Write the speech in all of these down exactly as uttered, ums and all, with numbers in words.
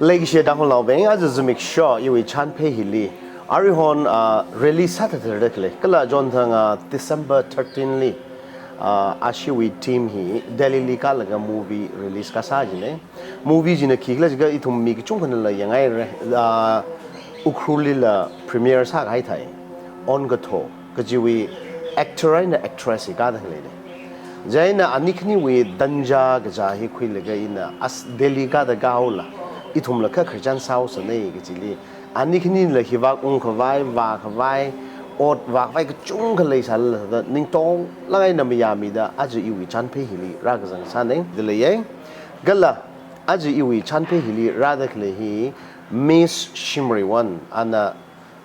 Leikashi Tangkhulnaobing, aja zimiksho iwui chānphei hili aruihon, ah, release sāthatda khalei. Kala chonthang, ah, December thirteen li, ah, ashiwui team hi Delhi li kālaga movie release kasā jina. Movie china khikhala jiakha ithum mi kachungkhanala yanghaira, ah, Ukhrul lila premiere sākahai thai. Onkatho kajiwui actor eina actress hi kāda khaleina. Chieina ani khaniwui tanja kachā hi khuilaga ina as Delhi kāda kāhaola, ithumla kha khararchan sāhaosana kajili, ani khanila hivāk ungkhavai, vākhavai, ot vākhavai kachungkha leisālala da ningtonglāk eina mayāmida aja iwui chānphei hili rākazang sāna da leiya. Kala aja iwui chānphei hili rāda khalei hi Miss Shimreiwon, ana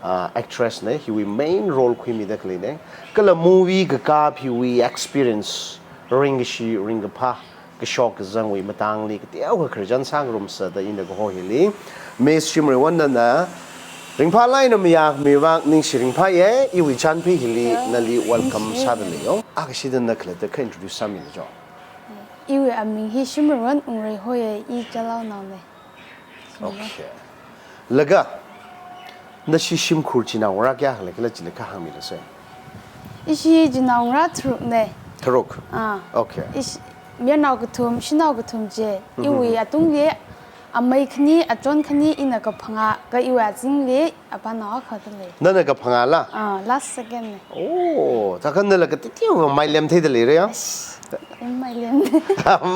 ah, actress na, hiwui main role khuimida khaleina. Kala movie kakāp hiwui experience, ringkashi, ringkaphā, kashok kazangwui matangli kateokha khararchan sāngarumsa da ina kaho hili Miss Shimreiwon nana ringphālāk eina mayākhami vang ningshi ringphāya, iwui chānphei hili nali welcome sāda leiya. Akha shida na khalatta kha introduce sāmilu cho. Iwui aming hi Shimreiwon Wungrei hoya, i Chalaonaona. Okay. Laga, nashi shimkhur chinaongarā kayākha leikhala chili kha hāngmilu se. Ishi chinaongarā tharukna. Tharuk? Ah. Okay. Ishi, mayarnao kathum, shanao kathum chi. Mhm. Iwui atungli amei khani, achon khani, ina kaphangā, kha iwui azingli apānao akha da lei. Nana kaphangāla? Ah, last second na. Oh, thākha nala katitiwa mailem theida leira ya? Em, mailem.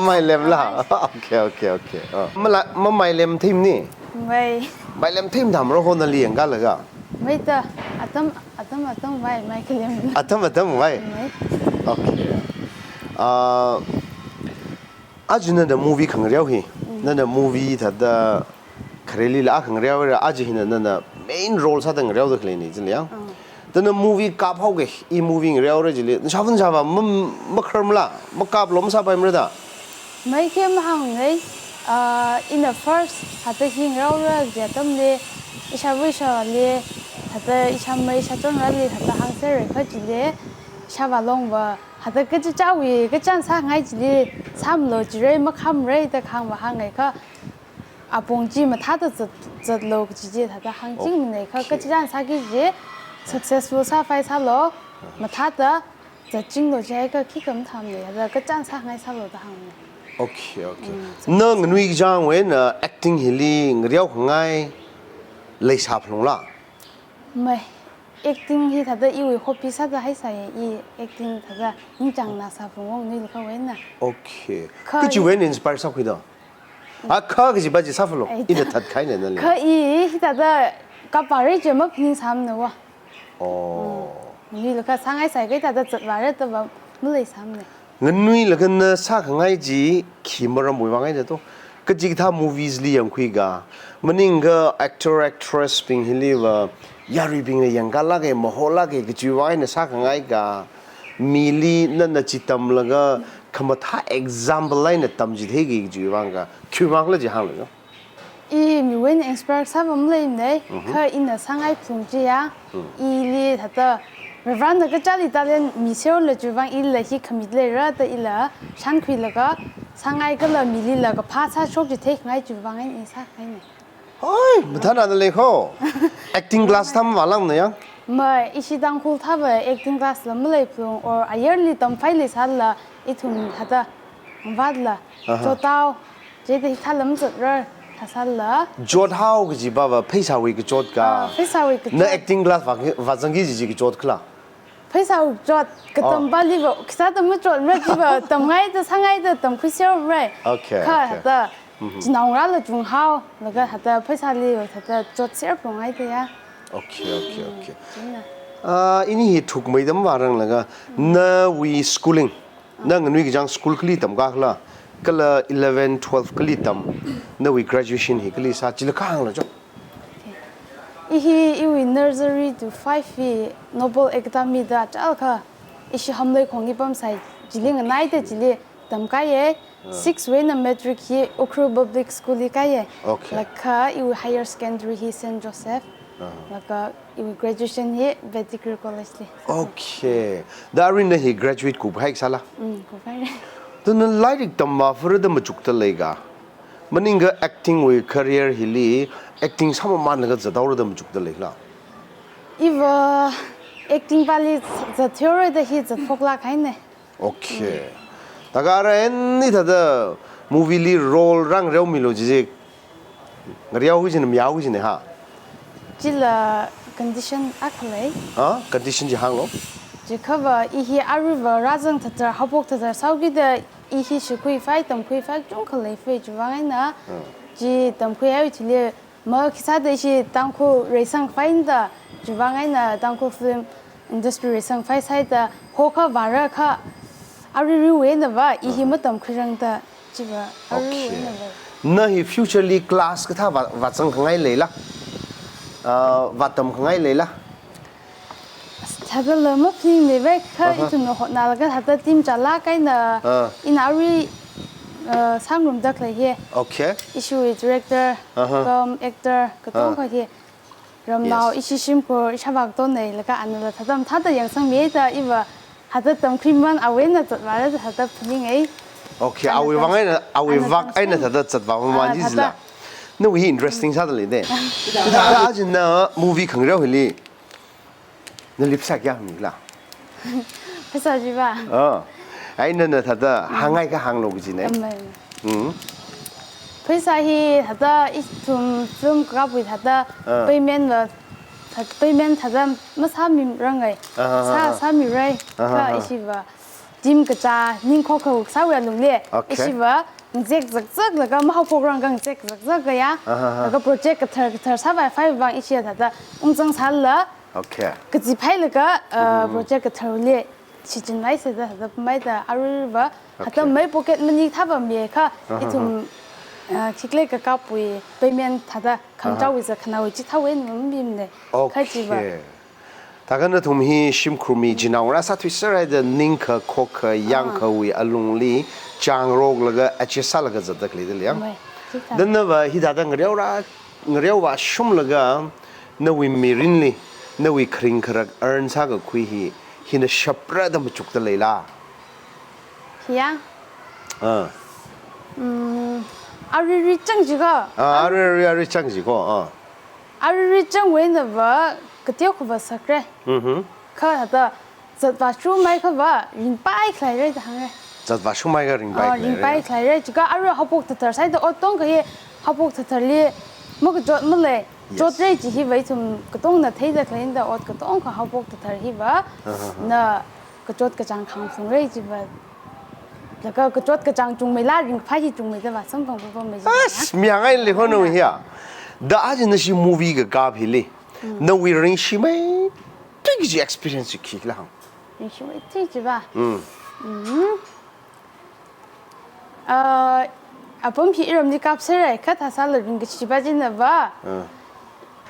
Mailemla. Okay, okay, okay. Ah. Mala, mamailem theimana? Mai. Mailem theimada mara ho nali yangkālaga? Maida, atam, atam, atam vai, maikhalem. Atam, atam vai? Mai. Okay. Ah, aja nana movie khangareo hi. Mm. Nana movie thāda kharelila khangareora, aja hina nana main role sāda ngareoda khaleina chili ya. Mm. Thāda na movie kaphaoki, i movie ngareora chili, nashāvā nashāvā ma, makharmala, makaplu masāpaimara da? Mai kha mahāngna, ah, ina first thāda hi ngareora kaji atamli, ishāvā ishāvāli, thāda ishāmei ishāchonrāli, thāda hāngserra kha chili, ishāvā longva, thāda kachichāwui, kachān sāngai chili, sāmlu jira, makhamra da kahāngva hānga kha, apong chi mathāda zat, zatlu kaji chi thāda hāngchingmana kha, okay, kachān sāki kaji successful sāpai sālu, mathāda zatchinglu jiakha khikha mathāmana, thāda kachān sāngai sālu da hāngna. Okay, okay. Mm, na nganuikachangwui eina acting hili ngareokhangai leisāphalungla? Mai, acting hi thāda iwui hobby sāda haisāya, i acting thāda ningchāngna sāphalung nganuilakha eina. Okay. Kha kachiwui eina inspire sākhuida? Akha kajipa chi sāphalu. Ai, ina thatkahaina nali. Kha i, hithāda kapvāra chi maphaningsāmana va. Oh. Mm. Nganuilakha sāngaisai kha hithāda zatvāra da va maleisāmana. Nganuilakha na sākhangai chi khi maramwui vang eina to. Kachikathā movies li yangkhuika, maningakha actor actress bing hiliva yaruibingna yangkālāka, maholāka kajiwui vang eina sākhangaika, mili nana chi tamlaga khamathā example eina tamchitheiki kajiwui vangka, khiwui vangkhala chi hānglu yo. I miwui eina inspire sāpam leimana, mhm, kha ina sāngaiphalung chiya, mm, ili thāda Varivarana kachāli talent miserla chiwui vang ila hi khami leira da ila shānkhuilaga sāngai kala milila kaphā sāshokchithei khangai chiwui vang eina i sākhangaina. Oi, mathānada lei kho. Acting class tam vālāngna ya? Mai, ishi Tangkhul thāva acting class la maleiphalung, or ayarli tamphai leisālala ithum thāda vātla, aha, chotao, chieina hithāla mazatra thāsālala. Chothao kajipa va pheisāwui kachotka? Ah, pheisāwui kachot. Na acting class vā, vāzangki kaji chi kachot khala? Pheisāwui kachot, katam, oh, paliva, khisāda machotmara chiva, tamngaida, sāngaida, tamkhuisermara. Okay, kha, okay, thāda, mhm, chinaongarāla chunghao, laga thāda pheisāli, thāda chotser phungngaida ya. Okay, okay, okay. China. Ah, ini hi thukmeida mavāranglaga, nawui schooling, na nganuikachang school kali tamkakhala, kala eleven, twelve kali tam, nawui graduation hi kali sā, chila kahānglu cho. Okay. I hi iwui nursery to five hi Noble Academy da chālakha, ishi Hamleikhong hi pamsai, chili nganaida chili tamkaiya. Ah. Six wui eina matric hi Ukhrul Public School li kaiya. Okay. Laga iwui higher secondary hi Saint Joseph. Ah. Laga iwui graduation hi Vedic College li. Okay. Da arui na hi graduate kuphaisāla? Mm, kuphaira. Thāda na lairik tamvā phara da machukta leika? Maningakha acting wui career hili acting sāmamānlaga zathaora da machukda leila? Iva acting pali zathaora da hi zatphok lākhaine. Okay. Thākha ara eina thāda movie li role rāngareomilu jiji. Ngareohui jina, mayāhui jina ha. Chila condition akha lei. Ha? Condition chi hānglu. Chiakhava i hi aruiva rāzang thāthar, haophok thāthar sāhaokida i hi shikhuiphai, tamkhuiphai chungkha leiphai chiwuivang eina. Ah. Chi tamkhuihaowa chili ma khisāda ishi Tangkhul reisangphai da, chiwuivang eina Tangkhul film industry reisangphai sāda, hokha vārakha, aruiruiwui einava, i hi matamkhuirangda, chiva aruiruiwui einava. Okay. Na hi future li class kathā vā, vāzangkhangai leila? Ah, vātamkhangai leila? Thādala maphaningne vai kha. Aha. Ithumna hotnalaga thāda team chālāk eina, ah, ina arui, ah, sāngarumda khalei hi. Okay. Ishiwui director, aha, cum actor, katonga, ah, hi. Ramnao, yes, ishi shimkhur, ishāvā katongna leilaga anala thāda mathāda yangsangmida iva thāda tamkhuimamān awui eina zatvāra thāda phaninge. Okay, awui vang eina, awui vang eina thāda zatvāmamān, ah, jila. Thāda. Nawui hi interesting sāda leine. Thāda aja na movie khangareo hili nali pheisā kayā mila? Pheisā chiva? Ah. Ai nana thāda hāngngaikha hānglu kajine. Amei. Hmm. Pheisā hi thāda ithum film kakapwui thāda, ah, payment va, thā-, payment thāda masāmirangai. Ah, ah, sā, ah, sāmirai. Ah, ah, ah. Kha ishiva team kachā ningkhok kha sāwui alungli. Okay. Ishiva ngazek zakzaklaga mahaophokrang kha ngazek zakzak kayā. Aha, aha. Laga project kathar kathar sāvāphaiwui vang ishi thāda ungzang sālala. Okay. Kaziphailaga, uh, mhm, project katharli shichinlaisa da thāda pamaida aruiva. Okay. Thāda mai pocket money thāva miakha, aha, ithum, aha, uh, khikhalei kakapwui payment thāda, aha, khangachāwui zakhanaowui chithāwui eina mabimne. Okay. Kha chiva. Thākha nathum hi shimkhur mi chinaongarā sāthuiserhaida ningkha, khokkha, ah, yangkhawui alungli chāngaroklaga adjust sālaga zatda khalei da leiya. Mai, chithā. Then nava hithāda ngareorā, ngareo vāshunglaga nawui mirinli, nawui kharing kharak earn sākakhui hi, hina shapra da machukda leila? Hiya? Ah. Mm, aruirui chang jiko. Ah, aruirui, aruirui chang jiko, ah. Aruirui changwui einava kateokha vāsakre. Mhm. Kha thāda zatvāshungmeikhava ringpai khaleire da hāngre. Zatvāshungmeikha ringpai, ah, khaleire. Ringpai khaleire. Chiakha arui haophok thāthar sāda ot tongkha hi haophok thātharli makachot malei. Yes. Chotre chi hiva ithum katongna theida khaleina da ot katongkha haophok thāthar hiva. Aha, aha. Na kachot kachāng khangphungre chiva. Laga kachot kachāng chungmeila ringphā hi chungmeida vāsamphang papam mei. As, chiva. Miyangai lehono hiya. Da aja nashi movie kakap hili. Mm. Nawui ringshimei tui kaji experience chi khikhala hāng. Ringshimei tui chiva? Mm. Mm. Ah, apam hi iramli kapserhai, kha thāsāla ringkachiva chinava. Ah.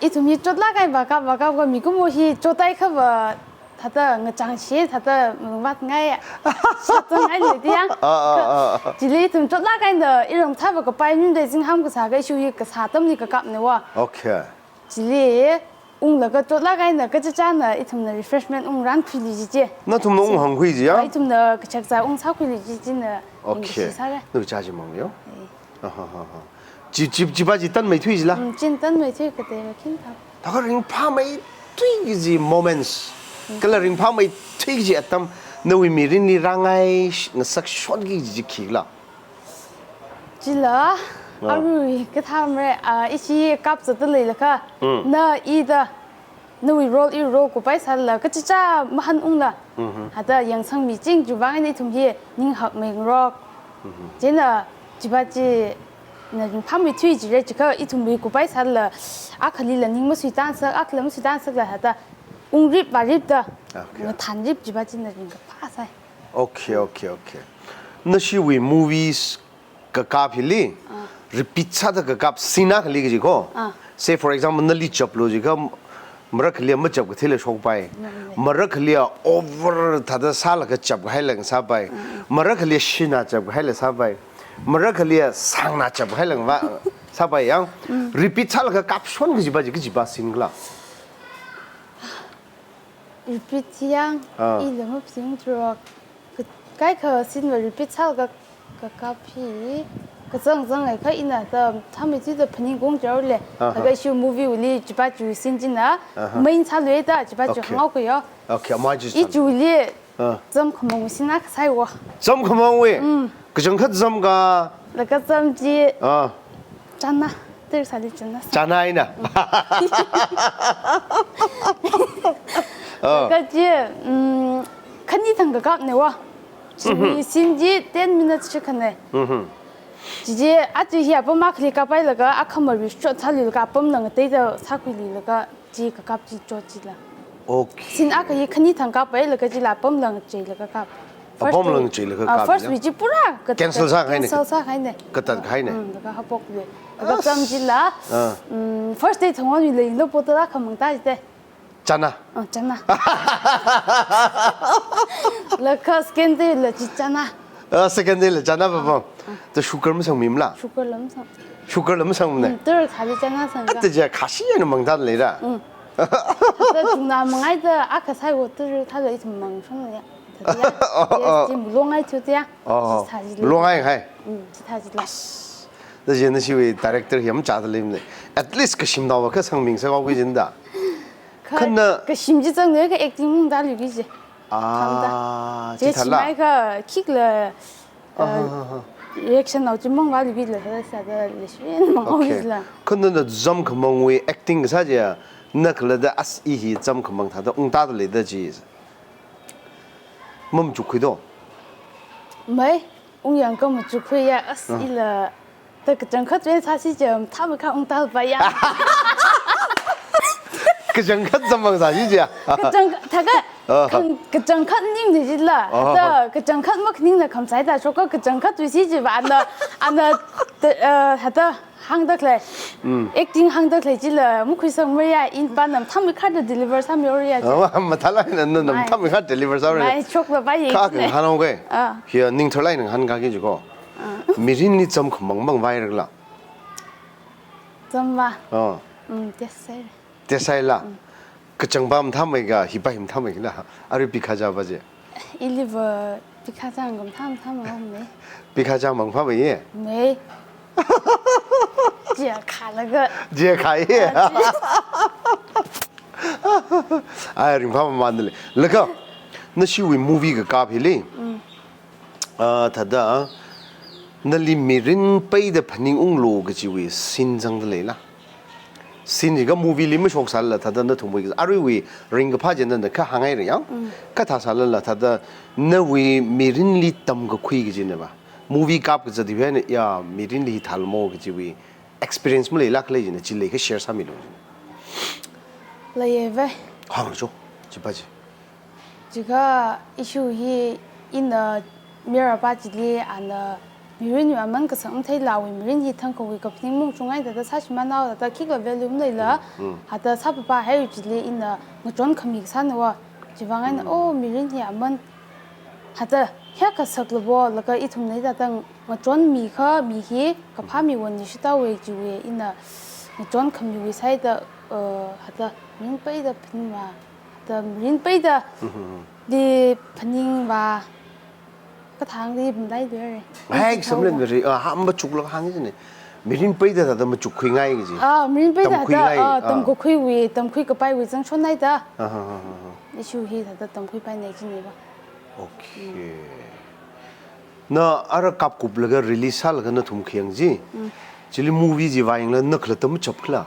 Ithum hi chotlāk kahai vākap, vākapkha mikumo hi chothaikhava thāda ngachangshi, thāda malungvātngai, shātsangngai lei diya. Ah, ah, ah, ah. Chili ithum chotlāk kahaina iram thāva kapai minde zingham kasā kha ishiwui kasā atamli kakapne va. Okay. Chili unglaga chotlāk kahaina kachichāna ithumna refreshment ungrānkhuili jichi. Nathumna unghāngkhui jiya? Ah, ithumna kachak zā ungsākhuili jichina. Okay. Ringkashi sāra. Nawui chānjam mang yo? Eh. Aha, aha, aha. Chi, chi, chiva chi tanmeithui jila? Mm, chi tanmeithui katei va khin thā. Thākha ringphāmeithui kaji moments. Mm. Kala ringphāmeithui kaji atam nawui mirinli rāngai sh-, ngasakshonki kaji khikhala? Chila, ah, arui kathāmre, ah, ishi kap zatda leilakha, mm, na ida, nawui role iwui role kupai sālala, kachichā mahanungla. Mhm. Hithāda yangsangmiching chiwuivang eina ithum hi ninghakmei ngarok. Mhm. Chieina chiva china ringphāmeithui jire, chiakha ithumwui kupai sālala, akhalila ning masuitānsak, akhala masuitānsakla hithāda ungrip vāripda, okay, ngathānrip chiva china ringkaphā sāi. Okay, okay, okay. Nashiwui movies kakap hili, ah, repeat sāda kakap scene akhali kaji ko. Ah. Say for example, nali chaplu jiakha, marakhali machap kathili shokpai. Mm, mm. Marakhali over thāda sālaga chapkahaila sāpai. Mm, mm. Marakhali shinna chapkahaila sāpai. Marakhali sāngna chapkahaila va, sāpai yang. Mm. Repeat sālaga kapshon kajiva chi kajiva scene khala? Repeat yang, ah, ila mapsing tro. Ka-, kaikha scene va repeat sālaga kakap hi. Kazang zanghai kha ina ta thamei tui ta phaning kong chao le. Aha. Laga ishi movie wui li chipa chu scene china. Aha. Main sālui ta chipa chu Okay. hangao kayo. Okay, amai chi I sālui. chu li Ah. zam khamang wui scene akha sāi wo. Zam khamang wui? Mm. Kachangkhat zam ka? Laga zam chi Ah. chana. Tui sāli chana sā. Chana ina. Ah. Laga chi, mm, khani thang kakap ne wo. Chi Mhm. scene chi ten minutes chi khane. Mhm. Chichi, achi hi apam akhali kapai laga, akhamar ri shot sāli laga, apam lang tei da sākhui li laga, chi kakap chi chot chi la. Okay. Scene akha hi khani thang kapai laga chi la apam lang chei laga kap. First Apam day, lang chei laga ah, kap first ya? wui chi pura kat-, Cancel sākahai ne? cancel sākahai ne. Katat kahai ne? Mm, laga hapok le. Laga As- zam chi la, Ah. mm, first day thang wan wui le, lo poto la khamang ta chi te. Chana. Oh, chana. Laga second day la chi chana. Ah, second day la chana pa pa. Ta sugar masangmi mala? Sugar la masang. Sugar la masang ne? Mm, tur thali chana sang Ata ka. ja khashi ya na mang dan le ra. Mm. Ta chungna mangai ta akha sāi wo tur thali ithum mang shong ya. Ta ya. Oh, oh. Yes, tim longai chu ya. Oh, Chi thali le. longai hai. Mm, chi thali le. Ta ja na shiwui director hi am cha da le ne. At least kashim dao ka sangming sa kau ki jin da. Kha, Khanna kashim chi zang ne ka acting mung da lu ki je. Ah, Khamda. chi Chi thala. mai ka kick la, Aha, uh, aha. reaction nao chi mung va lu ki la sa da le shin mung Okay. ki la. Khanna na zam khamang wui acting sa ja na khala da as i hi zam khamang tha da ung ta da le da ji. Mam chukhui do. Mai. Ung yang ka machukhui ya, as Ah. ila. Ta kachangkhat wen sāsi jam, thamei kha ung tal pa ya. Kachangkhat zam mang sāsi ja. Kachang, thaga, Ah. kang, kachangkhat ning ni ji la. Ah. Ta kachangkhat mak ning na kham sai ta, shoka kachangkhat wui si ji ba, ana, ana, ta, eh, hata, hang da khlei. Mm. Acting hang da khlei ji la, mukhui sang maya, in pa nam thamei kha da deliver sāmi or ya ji. Ah, ma thala na, na, na, Mai. thamei kha deliver sāmi. Mai, chok la ba ye Kha ji ne. kang hān o ke. Ah. Hiya ning thalai nang hān ka ki ji ko. Ah. Mirin ni zam khamang mang vai rak la. Zam va. Oh. Mm, tesai. Tesai la. Mm. Kachang pam thamei ka, hi pa him thamei la. Ari pikha ja ba je. Ili va pikha ja ngam tham tham ngam ne. Pikha ja mang pha ba ye. Ne. Jia kha laga. Je kha ye. Ah, ji. Ai ring pha ma man le. Laga. Na shiwui movie kakap hili. Mm. Ah, thada, nali mirin peida phaning unglu kajiwui scene zangda leila. Scene jiakha movie li mashok sālala thada nathumwui aruiwui ringkaphā chieina na kha hāngngai riyang. Mm. Kha thā sālala thada nawui mirinli tamkakhui kajina ba. Movie kap kazat hiwui eina ya mirinli hi thālamo kajiwui experience maleilāk lei jina, chi leiakha share sāmilu. Leiya ve. Hānglu cho, chipa chi. Jiakha issue hi ina mirapa chili ana mirin yu aman kasang matheilawui mirin hi thangkhawui kaphaning mung chungngai thada sāshimānao thada khikha value maleila, Mm. thada sāpapa haiwui chili ina ngachon khami kasāna va. Chiwui vang eina, Mm. oh, mirin hi aman thada hiyākha saklabo, laga ithumna thada ngachonmi kha mi hi kaphā mi won ni shita we chiwui ina ngachon khamiwui sāda, uh, thada mirin peida phaning va. Thada mirin peida Mhm. li phaning va. Kathāng li phaning dai dui re. Hai, samlen mari, ah, ha, machuklaga hāng jina. Mirin peida thada machukkhuingai kaji. Ah, mirin peida Tamkhuingai, thada, ah, ah. tamkakhuiwui, tamkhui kapaiwui zangshon haida. Ah, ha, ha, ha, ha. Issue hi thada tamkhuipaina jina va. Okay. Na ara kapkuplaga release sālaga nathum khayang chi. Mm. Chili movie chi vāyangla na khalatta machap khala?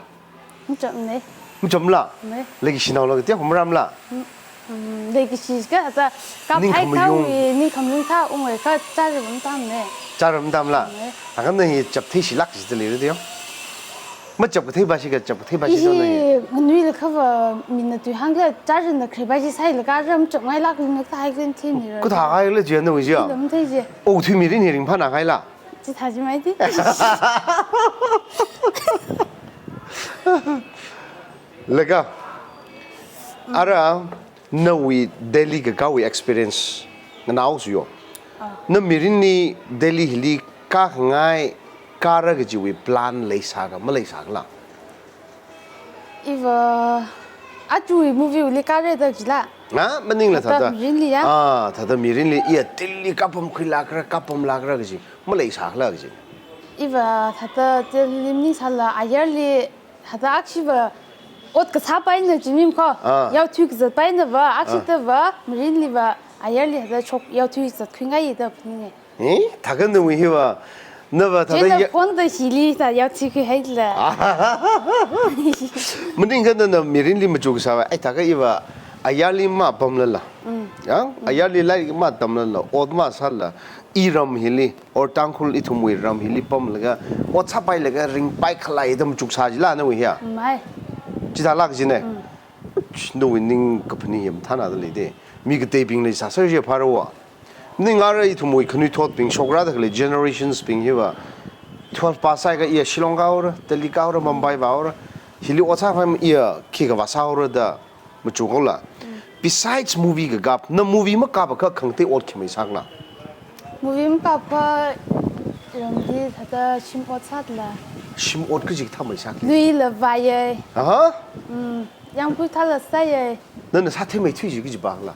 Machapna. Machapla? Mei. Leikashinaolaga te humramla? Mm, mm, leikashi kathā kap Ningkham hai mayung. Thāwui, ningkham mayung thā ungwui kha chara matamna. Chara matamla? Mei. Thākha na hi chapthei shilāk jida leira de yo. Machap kathei ba shi kachap kathei ba shi to na hi. Ihi, nganuilakha va mina tui hāngla chara na khrei ba shi sālaga ram chapngailāk lungna thāhai klen thei ni ra. Kathā haila chi nawui chi ya? Lam thei chi. Oh, thui mirin hi ringphānāhaila. Chithā chi mai di. Laga. Ara. Nawui Delhi kakāwui experience nganāosu yo. Ah. Na mirinli Delhi hili kākhangai kāra kajiwui plan leisāka, maleisākala? Iva, aruiwui movie li kāra da jila. Ah, maningla thada. Thada mirinli ya? Ah, thada mirinli iya Delhi kapam khuilākra, kapamlākra kaji, maleisākala kaji. Iva thāda Delhi ning sāla ayarli thāda akshiva ot kasāpaina jimim ko. Ah. Yaothui kazatpaina va, akshida va, mirinli va, ayarli thāda chok yaothui zatkhuingai da phaninge. Eh, thākha nawui hiva, nava thāda chieina ya- phone da hili da yaothuikhui haila. Maningkha nana mirinli machuksāva, ai thākha iva ayarli mapamlala. Mm. Ya? Mm. Ayarli lairik matamlala, ot masāla, iram hili, or Tangkhul ithumwui ram hili pamlaga, ot sāpailaga ringpai khalei da machuksā jila nawui hiya. Mai. Chithālāk jine. Mm. Nawui ning kaphaning yam thānada leide. Mi kateibingli sāsā je pharawa. Ning ara ithumwui khanuithotbing shokra da khalei generations bing hiva. Twelve pass sāhaiakha iya Shillong kāhaora, Delhi kāhaora, Mumbai vāhaora. Hili ot sāpai iya khikha vāsāhaora da machukhaola. Mm. Besides movie kakap, na movie makapakha khangatei ot khi maisākhala? Movie makapakha ramli thāda shim ot sāla. Shim ot kaji kathā maisākhala? Luila vāya. Aha. Mm, yangpui thāla sāya. Nana sātheimeithui chi kaji pākhala?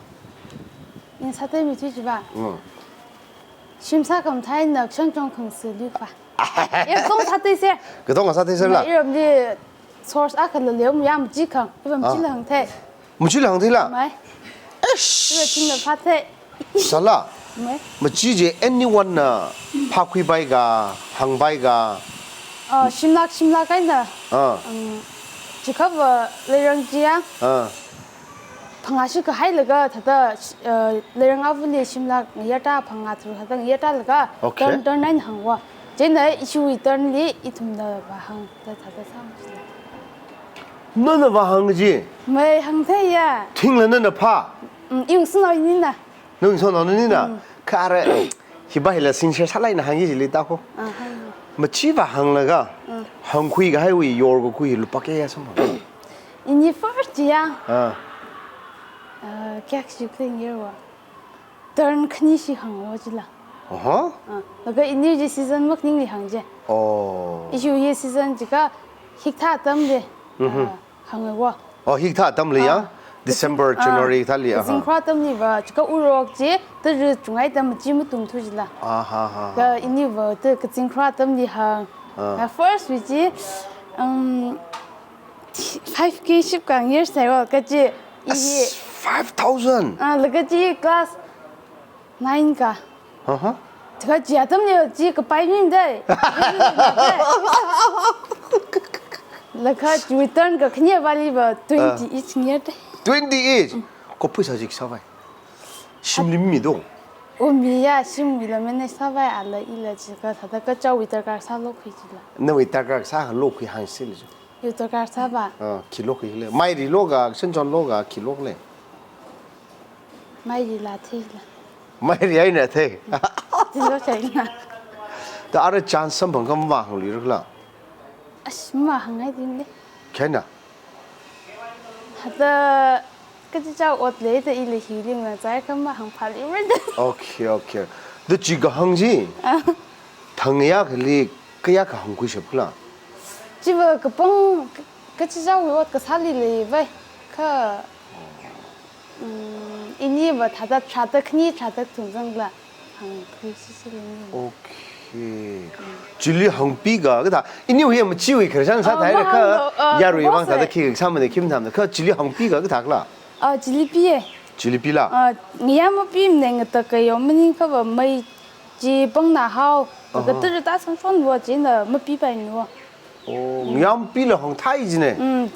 Ina sātheimeithui chi va. Mm. Shim sākhamathā eina kashang chong khangsi luiva. Ina katonga sātheiser. Katonga sātheiserla? Iramli source akhala leo ya machi khang. Iva machila hāngthei. Machila hāngtheila? Mai. Eish. Iva chingla phāthei. Sāla? Mai. Machi je anyone na phākhuipai ka, hāngpai ka? Ah, shimlāk, shimlāk eina. Ah. Um, chikhava leirang chiya. Ah. Phangā shikha hailaga thāda, eh, leirang avali shimlāk ngayā ta phangā tharuk thāda ngayā talaga, okay, turn, turn eina hāngwa. Chieina ishiwui turn li ithumna vāhāng da thāda sāmachila. Nana vāhāng ji? Mai hāngtheiya. Thingla nana phā? Mm, iwui ngasotnao inina. Nawui ngasotnao inina? Mm. Kha ara, hiva hila sincere sālāk eina hāngki jili ta ko. Ah, hāng. Machi vāhānglaga, mm, hāngkhui kahaiwui yorkakhui lupā kayā samphang? Ini first chiya. Ah. Ah, kayākha shikling yerwa. Turn khani shi hāngwa jila. Aha. Ah, laga ini chi season makhaningli hāng je. Oh. Ishiwui season chiakha hikathā atamli. Mhm. Ah, hāngwa. Oh, hikathā atamli ya? Ah. December, ah, January thāli, aha. Kazingkhara atamli va, chiakha urok chi, tara chungai atam chi matumthu jila. Aha, ha, ha. Kha iniva, ta kazingkhara atamli hāng. Ah. Ah, first wui chi, um, five K shipkang yer saiwa, kachi, as, ihi five thousand? Ah, laga chi class nine ka. Aha. Chiakha chi atamli chi kapai mi dai. Laga chi turn kakhane vali va twenty each nyer dai. Twenty each? Ko pheisā chi kasā vai? Shimli mi do. O miya, shimwuila manage sāvai, ala ila chiakha thāda kachaowui darkar sālokhui jila. Nawui darkar sālokhui hāngsila jo. Iwui darkar sāva. Ah, khi lokhuila? Mairi loga, shanchon loga, khi lokle? Mairila theila. Mairi eina thei. Thilo theila. Ta ara chance samphangkha mavāhāngluirakhala? Ash, mavāhāngngai dinde. Khaina? Thāda kachichā ot leida ila hili ngachai kha mavāhāngphāluira da. Okay, okay. Da chi kahāng chi. Ah. Thang ya khali kayākha hāngkhuishapkhala? Chiva kapang, kachichāwui ot kasāli leivai. Kha, mm, iniva thāda tharāda khani tharāda kathum zangla hāngkhuishisili ni. Okay. Chili hāngpika, kathā, iniwui ya machiwui khararchan sāthaira kha, ah, yarui vang thāda khi kasāmane khi mathāmane, kha chili hāngpika kathākhala? Ah, chili piye. Chili pila? Ah, ngayā mapimane, ngataka yo maningkhava mei chi pangna hao, aha, kathara ta sangshon wo china mapipaini wo. Oh, ngayā mapila hāngthai jine. Mm.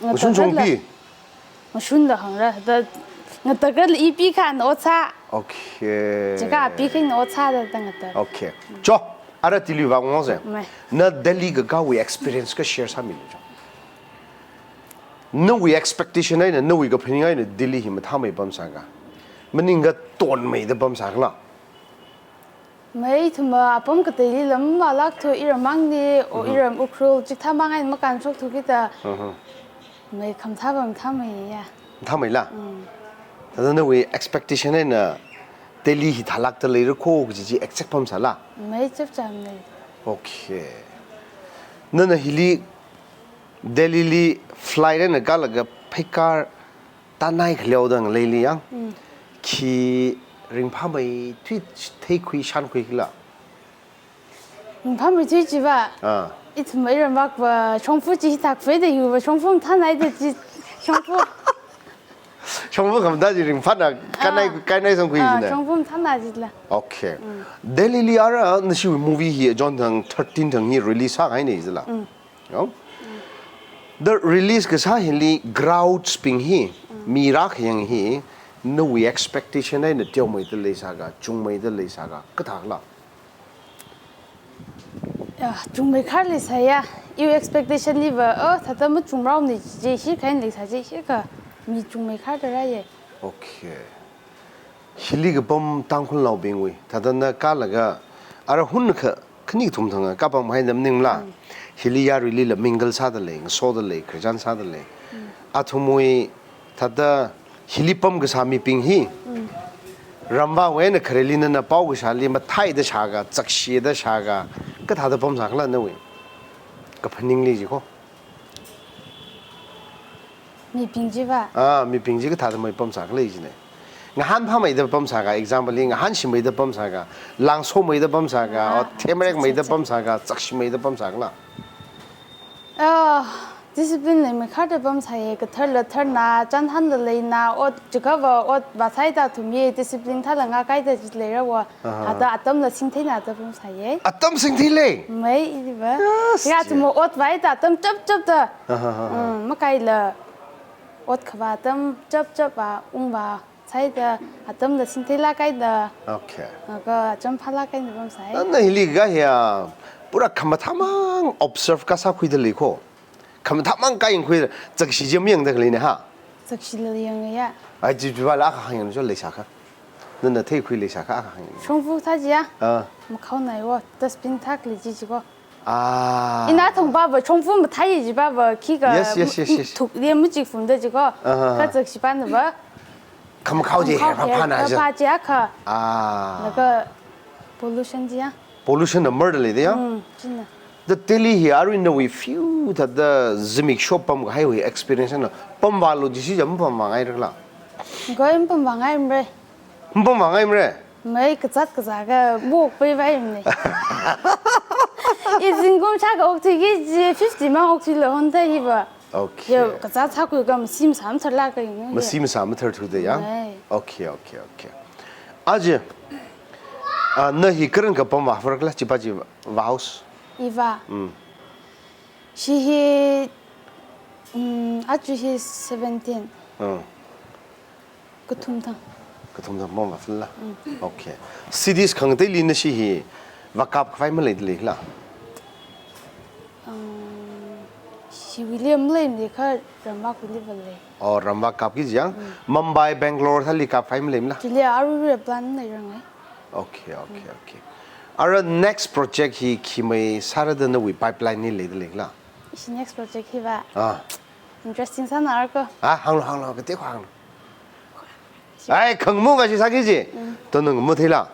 Ngashun chong pi? Ngashunla hāngra, da ngatakala i pikha na ot sā. Okay. Chiakha pikha na ot sā da, da ngata. Okay. Cho, ara Delhi vāngmose. Mai. Na Delhi kakāwui experience kha share sāmilu cho. Nawui expectation eina, nawui kaphaning eina Delhi hi mathāmei pamsāka? Maningkha tonmeida pamsākhala? Mai ithumva apam kateili lam malākthu, iram mangli, o, mhm, iram Ukhrul, chikathā mang eina makānshokthukida. Mhm. Mai khamathā va mathāmeiya. Mathāmeila? Mm. Thāda nawui expectation eina Delhi hi thālākda leira kho kaji chi exact pamsāla? Mai chapchāmei. Okay. Nana hili Delhili flight eina kālaga pheikar tanai khaleoda ngaleili yang. Mm. Khi ringphāmeithui theikhui shankhuikhala? Ringphāmeithui chiva. Ah. Ithum mai ramvakva shongfa chi hithākfei da yuva shongfa mathānai da chi shongfa. Shongfa khamatha chi ringphāna kanai, ah, kanai sangkhui, ah, jina. Shongfa mathāna jila. Okay. Mm. Delhi li ara nashiwui movie hi June thang thirteen thang hi release sākahaina jila. Mm. Yo? Mm. The release kasā hili crowds bing hi, mm, mi rākhayang hi, nawui expectation eina teomeida leisāka, chungmeida leisāka, kathākhala? Ya, chungmeikhar leisāya. Iwui expectation liva, oh, thāda machungrao ni je, hi kain leisā je, hi kha mi chungmeikhar da rāya. Okay. Hili kapam Tangkhulnaobingwui, thāda na kālaga, ara hun kha, khani kathum thang, kapam haina maningla. Mm. Hili yaruilila mingle sāda lei, ngasoda lei, khararchan sāda lei. Mm. Athumwui, thāda hili pamkasā mibing hi. Mm. Ramvāwui eina khareli nana pao kashāli matheida shāka, chakshida shāka, kathāda pamsākhala nawui kaphaningli jiko. Mibing chiva? Ah, mibing chi kathāda mai pamsākhala jina. Ngahānphāmeida pamsāka, example li, ngahānshimeida pamsāka, langsomeida pamsāka, ah, or themrekmeida pamsāka, chakshimeida pamsākhala? Ah, discipline leimeikhar da pamsāya, katharla tharna, chānhanla leina, ot chikhava, ot vāsāida thumya, discipline thāla ngakaida chi leira va, aha, thāda atamla singtheina da pamsāya. Atam singthei lei? Mei, iva. Yes, ya, chi. Thumva ot vāida atam chapchapda. Aha, aha, aha. Mm, makaila ot khavā atam chapchapva, ungva. Sāida atamla singtheilāk eina. Okay. Laga acham phālāk eina pamsāya. Nana hili kahiya, pura khamathāmang observe kasākhuida leiko. Khamathāmang kāyangkhui, chakshi chi mayangda khaleina ha? Chakshila yangya. Ai, chi chivala akha hāngyang cho leisāka. Nana theikhui leisāka akha hāngyang. Shongfa thā chiya? Ah. Makhaonai va, dustbin thākli chi chiko. Ah. Ina thongpava, shongfa mathāi chipava, khikha, yes, yes, yes, yes, thukli machikfumda chiko. Aha. Kha chakshipana va. Khamakhao chi, khamakhao phāphāna chi. Phāphā chiakha. Ah. Laga pollution chiya. Pollution na murder lei chiya. Mm, china. The Delhi hi arui nawui few thāda zimiksho pamkahaiwui experience na pamvālu jishi jam pamvāngaira khala? Ngoi pamvāngaimara. Pamvāngaimara? Mei kazāt kazā kha mokpaivaimana. I zingkum shākha okthuiki kaji fifty mang okthuilu honda hiva. Okay. Ya, kazāt sākhuiakha masi masā matharlāka yunga. Masi masā matharthuda ya? Mei. Okay, okay, okay. Aja, ah, na hi karankha pamvāhaora khala, chipa chi vāhaosa? Iva. Mm. Chi hi, mm, aja hi seventeen. Mm. Kathum thang. Kathum thang pamvāhaola. Mm. Okay. C Ds khangateili nashi hi vākapkhavai maleida leikhala? Um, chiwuili maleimana kha ramvāwuiliva lei. Oh, ramvā kapki chiya? Mm. Mumbai, Bangalore thāli kapkhavai maleimala? Chili aruirui plan leirangai. Okay, okay, okay. Ara next project hi khi mai sāra da nawui pipeline li leida leikhala? Ishi next project hiva. Ah. Interesting sāna arko. Ah, hānglu, hānglu, kateokha hānglu. Ai, khangamu kashi sāki chi. Mm. To nana ngamu theila?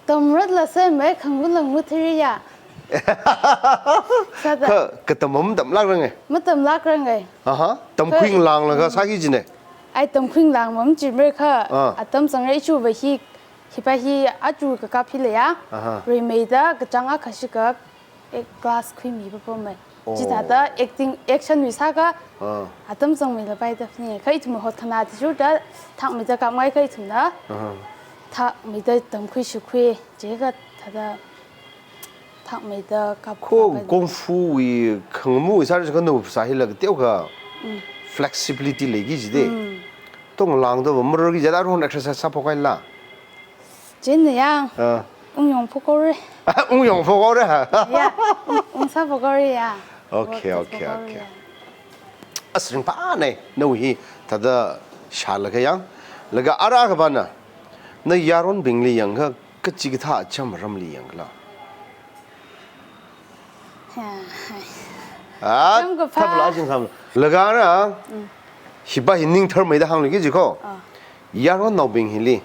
Tamratla sāmei khangamu ngamu theiya. Sāda. Kha, katam matamlākrange. Matamlākrange. Aha, tamkhui ngalānglaga sāki chine. Ai, tamkhui ngalāng mamachimara kha. Ah. Atam sangra ichiva hi, hipa hi aja kakap hi leiya. Aha. Rimeida kachāng akha shikha, eh, class khuimi papamei. Oh. Chithāda acting, action wui sākha, ah, atam zangmeilapai da phaninge. Kha ithum hotkhana tijurda, thakmeida kapngai kha ithumna. Aha. Thakmeida tamkhui shikhui, chikha thāda thakmeida kap. Kho kap kung fu wui khangamu wui sāra kha nawui phasā hila kateokha, mm, flexibility leiki jide. Mm. Tong langda va mararki jida ron exercise sāphok kahaila. Chieina yang. Ah. Ungyong phokhaora. Ungyong phokhaora. Ya, ung, ungsā phokhaora ya. Okay, okay, okay. As ringphānei, nawui hi thāda shālaga yang. Laga ara kapana, na yaronbingli yangakha kachikathā acham ramli yangkhala? Ya, hai. Ah, acham kaphā. Thapla jing tham. Laga ara, mm, hipa hi ning tharmeida hāngluiki jiko. Ah. Yaronnaobing hili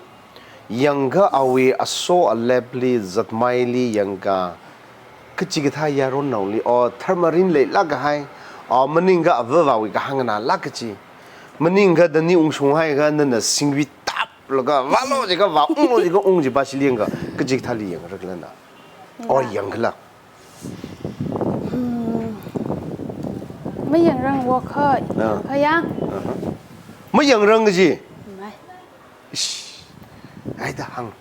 yangakha awui aso alepli zatmeili yangakha, kachikathā yaronnaoli, o tharmarin leilāk kahai, o maningakha avāvawui kahāng nganālāk kachi, maningakha thāda ni ungshunghaiakha nana singvi taplaga vālo jikha vā, unglo jikha ung jipa chili yangakha, kachikathāli yangra khala na? Oh, yangkhala. Hmm. Mayangrang wo kha, ah, yangkha ya. Aha. Mayangrang kaji? Mai. Ish. Ai da hāng.